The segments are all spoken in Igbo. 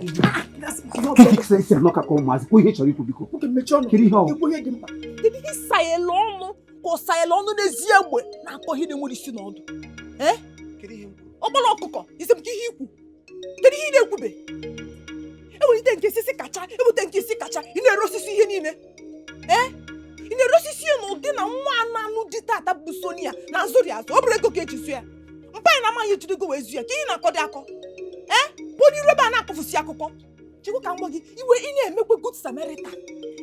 Isi anọ ka ụmụazị kwuo ihe ị chọrọ ikwu, biko. Nwoke, mechie ọnụ. Kedu ihe ọ? Ekwu ihe dị mkpa. Kedu ihe ịsayela ọnụ ka ọ sayela ọnụ n'ezi egbe na-akọ ihe na-enwere isi n'ọdụ? Ee, ọgbara ọkụkọ isi m ka ihe ikwu. Kedu ihe ị na-ekwube? Ewelite nke osisi kacha, ewute nke isi kacha. Ị na-ere osisi ihe niile. Ee, ị na-ere osisi ya n'ụdị na nwa anụ anụ dị tata bụ Sonia na azụrị azụ. Ọ bụrụ ego ka eji zụ ya, mpa anyị na-amaghị ejidego wee zu ya. Ka ihe na-akọ dị akọ. Ee, bụ n'iru ebe a na-akọfusi akụkọ. Chekwa ka m gwa gị, iwe ị na-emekwe good Samaritan,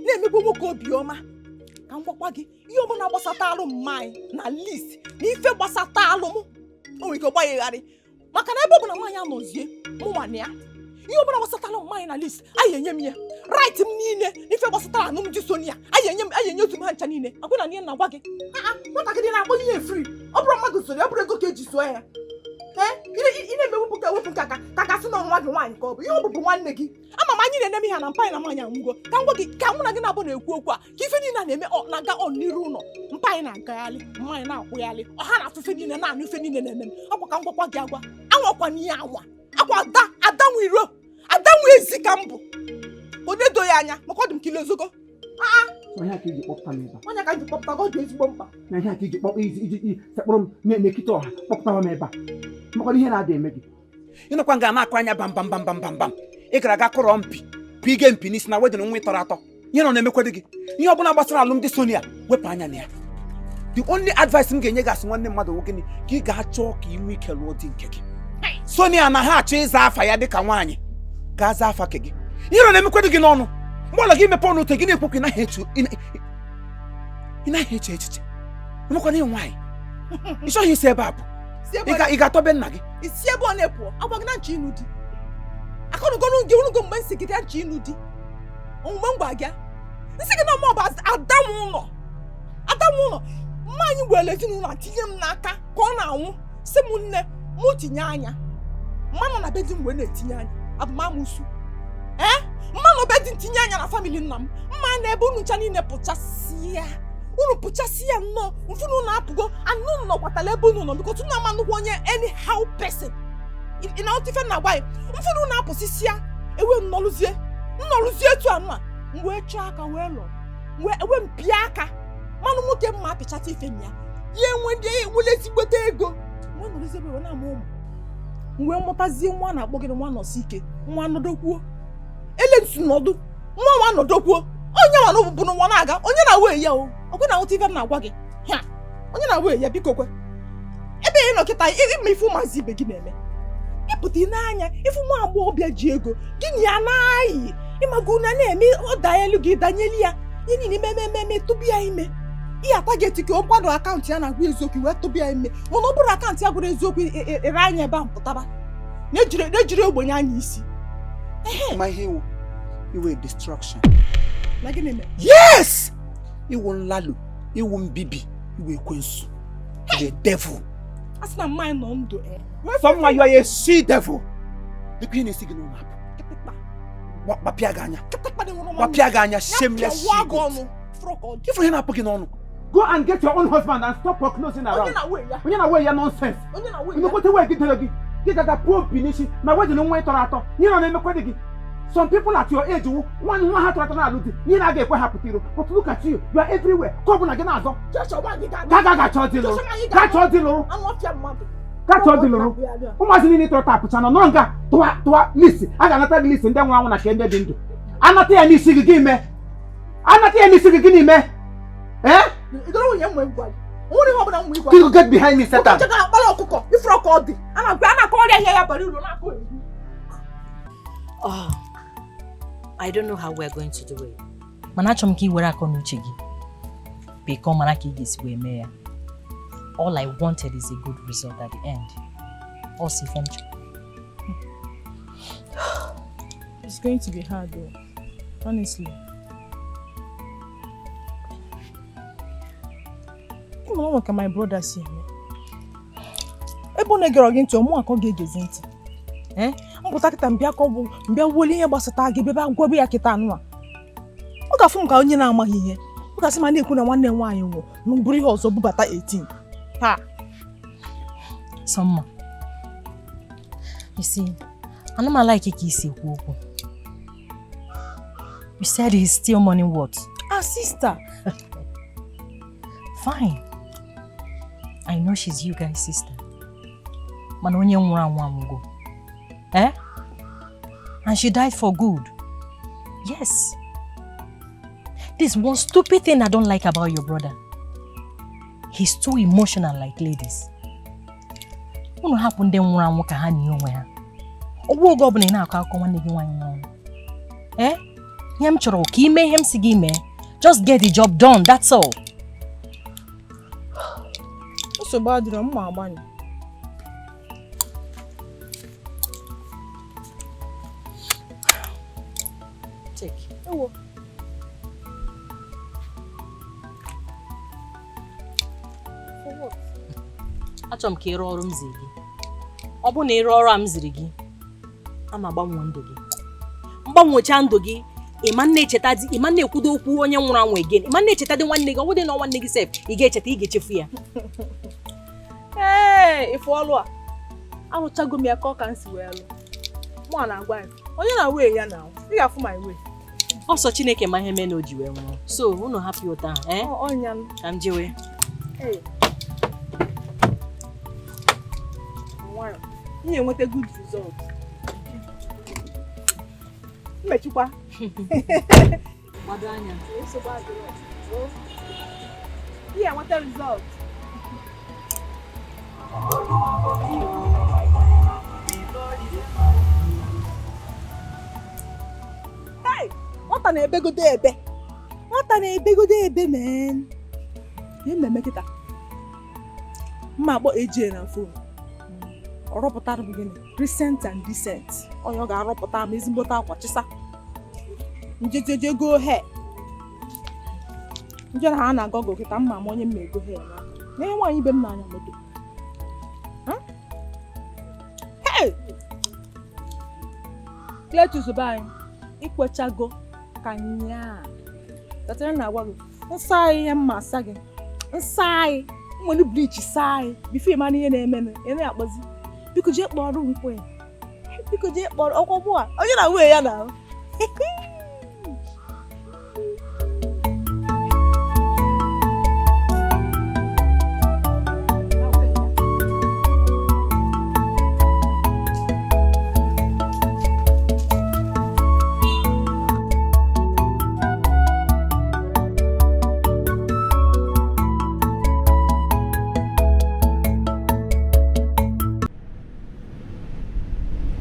na-emekwe nwoke obiọma. Ka m gwakwa gị, ihe ọbụla gbasata alụ mma anyị na list na ife gbasata alụ m, o nwere ike gbanyegharị, maka na ebe ọ bụ na nwaanyị anọzie mụnwa na ya, ihe ọbụla gbasatara mma anyị na list anyị, enye m ya right m niile. N'ife gbasatara alụmdi Sonia, anyị enye m, anyị enyezu m ha ncha niile. Agwa na ihe na-agwa gị, aa, nwatakịrị na-akpọ ihe free. Ọ bụrụ mmadụ soro ya, ọ bụrụ ego ka eji sụọ ya. Ee, ị na-eme wepụ ka wepụ ka ka gasị na nwa gị nwaanyị, ka ọ bụ ihe ọ bụbụ nwanne gị. Ama m anyị na-eme ihe a na mpa anyị na nwaanyị anwụgo. Ka m gwa gị, ka mụ na gị na-abụ na-ekwu okwu a, ka ife niile a na-eme, ọ na-aga ọ n'iru ụlọ mpa anyị na-agagharị, mma anyị na-akwụgharị, ọha na-afụ ife niile, na-anụ ife niile na-eme m. Ọkwa ka m gwakwa gị, agwa anwakwa n'ihe anwa akwa ada ada nwe iro, ada nwe ezi ka m bụ onye do ya anya, maka ọ dị m ka ile ezogo. Ihe a ka iji kpọpụta m ebe a? Onye ka m ji kpọpụta gị, ọ dị ezigbo mkpa. Na ihe a ka iji kpọpụ iji sekpụrụ m n'ekite ọha kpọpụtawa m ebe a, makwana ihe na-ada eme gị. Ịnọkwa nga na-akụ anya bam bam bam bam bam bam. Ị gara aga kụrọ mpi pige mpi n'isi na wedding nwa ịtọrọ atọ. Ihe nọ na-emekwado gị, ihe ọbụla gbasara alụmdi Sonia, wepụ anya na ya. The only advice m ga-enye gị asị nwanne mmadụ wụ gịnị? Ka ị ga-achọ ka ị nwee ike lụọ di nke gị. Sonia na ha achọ ịza afa ya dịka nwaanyị, gaa zaa afa ke gị. Ihe nọ na-emekwado gị n'ọnụ mgbe ọla gị mepe ọnụ ute gị na-ekwu ka ị naghị eche echiche. Emekwana ihe nwaanyị, ị chọghị isi ebe a bụ Si ebe ị ga-atọbe nna gị. Isi ebe ọ na-epụ agwa gị na nchọ ịnụ di akọnugonu gị onugo mgbe nsị gị nchọ ịnụ di, mgbe m gwa gị nsị gị na mụ bụ adanwụ ụlọ, adanwụ ụlọ. Mma anyị were ezinụlọ a tinye m n'aka ka ọ na-anwụ, si m nne mụ tinye anya mmanụ na be di m wee na-etinye anya abụmamusu. Ee, mmanụ be di m tinye anya na family nna m, mma na ebe unu ncha niile pụchasịa, unu pụchasịa nnọọ mfụ na unu apụgo anụ unu nọkwatara ebe unu nọ, because unu ama nnukwu onye anyhow person. Ị na-aghọta ife m na-agwa gị? Mfụ na unu apụsịsịa, ewe nnọlụzie nnọlụzie etu anụ a, m wee chọọ aka wee lọ wee ewe m pịa aka mmanụ nwoke mma apịchata ife m ya ya enwe ndị enwere ezigbote ego, wee nọrọzie ebe wee na-amụ ụmụ m, wee mụtazie nwa a na-akpọ gịnị, nwa nọsi ike, nwa nọdokwuo ele ntu nọdụ, nwa nwa nọdokwuo onye nwa bụ nwa na-aga onye na-awe ya o ọkwe na-aghọta ife m na-agwa gị ha, onye na-awe ya. Biko kwe ebe ị nọ kịta ịma ife ụmụazị ibe gị na-eme, ịpụta ị n'anya ife nwa agbọghọbịa ji ego gị na ya na-ayị, ịmago na na-eme ọ daa elu gị danyelu ya ihe niile eme eme eme tụbụ ya ime ihe ata gị eti ka ọ kwado account ya na-agwa eziokwu wee tụbụ ya ime. Mana ọ bụrụ account ya gwara eziokwu, ere anya ebe ahụ pụtaba na-ejiri ogbenye anya isi. Ma ihe iwu iwe destruction. Na gịnị mere? Yes, iwu nlalu, iwu mbibi, iwu ekwensu, the devil. A sị na mma anyị nọ ndụ e Someone, you are a she devil. Dịka ihe na-esi gị n'ụlọ apụ. Kịtịkpa. Gbapịa gị anya. Kịtịkpa dị nwụrụ. Gbapịa gị anya, shameless pịawa she gị goat. Ọnụ fụrụ ka ọ dị. Ifuru ihe na-apụ gị n'ọnụ. Go and get your own husband and stop closing Onye around. na-awe ya? Onye na-awe ya? Nonsense. Onye na-awe ya? Emekwete wee gidere gị gị gaga pụọ mpi n'isi na wedding nwa ị tọrọ atọ. Ihe nọ na-emekwa gị, some people at your age wụ nwa nwa ha tọrọ atọ na-alụ di, ihe na-aga ekwe ha pụta iro. But look at you, you are everywhere. Ka ọ bụ na gị na-azọ. Joshua, nwa gị ga-anụ. Ga ga ga chọọ di lụrụ. Joshua, nwa gị Ga ga-anụ. chọọ di lụrụ. Anụ ọfịa mmadụ. Ga chọọ di lụrụ. Ụmụazị niile tọrọ apụcha nọ nọrọ nga tụwa tụwa list a ga-anata gị, list ndị nwụrụ anwụ na nke ndị dị ndụ. Anata ya n'isi gị, gị mee anata ya n'isi gị, gịnị mee? Eh. Idoro nwunye m nwee gwa gị o nwere ihe ọbụla m nwee gwa. You get behind me, Satan. Oke na-akpara ọkụkọ ifuru ka ọ dị, a na-agwa a na-akọ ọrịa ihe ya bara uru na-akọ egwu. Oh, I don't know how we're going to do it. Mana achọrọ m ka ị were akọ na uche gị bekọọ mara ka ị ga-esi wee mee ya. All I wanted is a good result at the end. Ọ si ife m chọrọ. It's going to be hard though, honestly. Ịma ọ ka my brother si eme. Ebe ọ na-egere gị ntị, ọmụ akọ ga-egezi ntị. Ee, mpụta kịta mbịa ka ọ bụ mbịa wuolie ihe gbasata gị bịa gwabe ya kịta anụ a. Ọ ga-afụ m ka onye na-amaghị ihe. Ọ ga-asị ma na-ekwu na nwanne m nwaanyị nwụ na bụrụ ihe ọzọ bubata 18. Ha! Sọmma. You see, Ana m like ka i si ekwu okwu. You said he's still mourning what? Our sister. Fine. I know she's you guys' sister. Mana onye nwụrụ anwụ anwụgo. Eh? And she died for good. Yes. This one stupid thing I don't like about your brother. He's too emotional like ladies. Unu hapụ ndị nwụrụ anwụ ka ha nie onwe ha. Ọgwụ oge ọbụla ị na-akọ akụkọ nwanne gị nwaanyị nwụrụ anwụ. Eh? Ihe m chọrọ ka ime ihe m si gị mee. Just get the job done, that's all. Nsogbu adịrọ, mma agbanye. Take. Ewo. For what? Achọrọ m ka ị rụọ ọrụ m ziri gị. Ọ bụrụ na ị rụọ ọrụ a m ziri gị, ama agbanwe ndụ gị. Mgbanwecha ndụ gị, ịma na-echeta di, ịma na-ekwudo okwu onye nwụrụ anwụ again, ịma na-echeta dị nwanne gị, ọ bụdị na nwanne gị sef, ị ga-echeta, ị ga-echefu ya. Ee, ife ọlụ a arụchago m ya ka ọ ka m si wee lụ. Mụ a na-agwa ya onye na wee ya na ị ga-afụ my way. Ọsọ Chineke ma ihe mee na o ji wee nwụọ. So unu hapụ ya ụta ahụ, eh? Ọnya. Ka m jewe. Ee. Nwayọ. Ị ga-enweta good result. Mmechikwa. Gbado anya. Nsogbu adịrọ. Ị ga-enweta result. Hey! Nwata na-ebegodo ebe. Nwata na-ebegodo ebe, man. Ihe mmemme kịta. Mma akpọ AJ na phone. Ọ rọpụtara m gịnị? Recent and decent. Onye ọ ga-arọpụta m ezigbote akwa chịsa. Njejeje go hair. Nje na ha na-agọgụ kịta mma m onye mma ego hair n'aka. Na ihe nwaanyị ibe m na-anya moto. Hey! Cletus be anyị, ikwechago ka nyaa. Tatara na-agwa gị, nsa anyị ihe mma asa gị. Nsa anyị, nwere bleach saa anyị. Bifo ịma na ihe na-emenụ, ị na-akpọzi. Biko jee kpọrọ m nkwe. Biko jee kpọrọ ọkwa mụ a. Onye na nwunye ya na.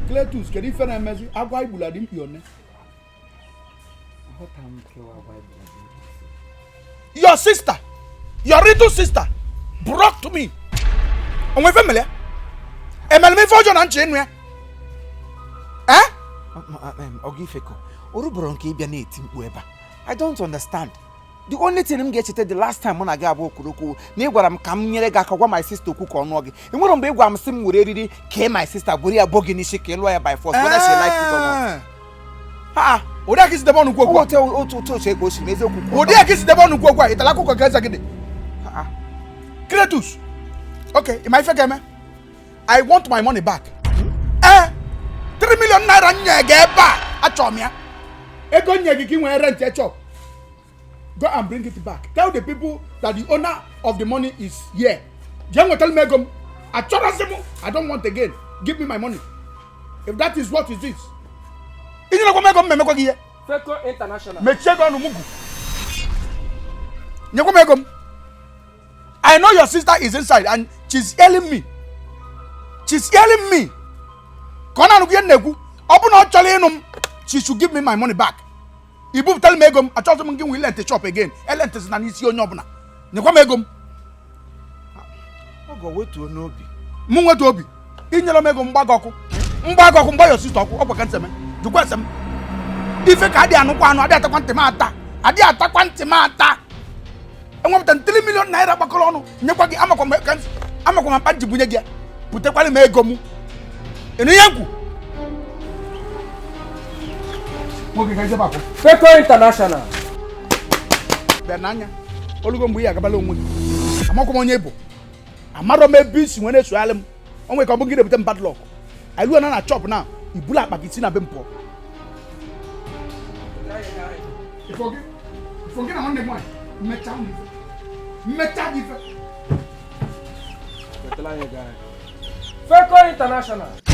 Cletus, kedu ife na-emezi agwa igbula dị mkpi one? Your sister, your little sister, broke to me. Onwe ife mere ya? Emere m ife ọjọọ na nche ịnụ ya? Eh? Oga Ifeko, o rubero nke ịbịa na-eti mkpu ebe a. I don't understand. The only thing m ga-echeta the last time mụ na gị abụọ kwuru okwu na ị gwara m ka m nyere gị aka gwa my sister okwu ka ọ nụọ gị. Enwere mgbe ị gwara m sị m were eriri kee my sister gwere ya bọ gị n'isi ka ị lụọ ya by force whether she likes it or not. Ha, ụdị aka isi debe ọnụ kwu okwu a? Otu otu otu ka o si n'eziokwu kwuo. Ụdị aka isi debe ọnụ kwu okwu a, ị tara akụkọ ka eze gị dị? Cletus, okay, ị ma ife ga-eme? I want my money back. Eh, 3 million naira nye gị ebe a, achọrọ m ya. Ego nye gị ka ị nwee rent chop. Go and bring it back. Tell the people that the owner of the money is here. Jee nwetara m ego m. Achọrọzi m. I don't want again. Give me my money. If that is what it is. Inyerekwa m ego m memekwa gị ihe. Feko International. Mechie gị ọnụ mugu. Nyekwa m ego m. I know your sister is inside and she's yelling me. She's yelling me. Ka ọ na-anụkwu ihe m na-ekwu. Ọ bụ na ọ chọrọ ịnụ m, she should give me my money back. I bupụtara m ego m, achọghịzị m gị nwe ilente shop again. Elente si na n'isi onye ọbụla. Nyekwa m ego m. Ọgọ wetuo n'obi. Mụ nweta obi. Inyere m ego mgba gị ọkụ. Mgba gị ọkụ mgba your sister ọkụ. Ọ bụ ka ntị eme. Jụkwa ese m. Ife ka adị anụkwa anụ, adị atakwa ntị m ata. Adị atakwa ntị m ata. Enwepụta 3 million naira gbakọrọ ọnụ nyekwa gị amakwa m ka amakwa m akpa ji bunye gị ya. Butekwara m ego m. Ịnụ ihe m kwu? Nwoke ka ijebe akwụ. Feko International. Bịa n'anya. Olugo mgbe ị agabala onwe gị. Amakwa m onye bụ. Amarọ m ebe isi nwere esogharị m. O nwere ka ọ bụ gị na-ebute m bad luck. I ruo na na chop now. I bulu akpa gị si na be m pụọ. Ifo gị na nwanne gị nwaanyị mmecha m ife, mmecha gị ife. Wetara anyị ego anyị. Feko International.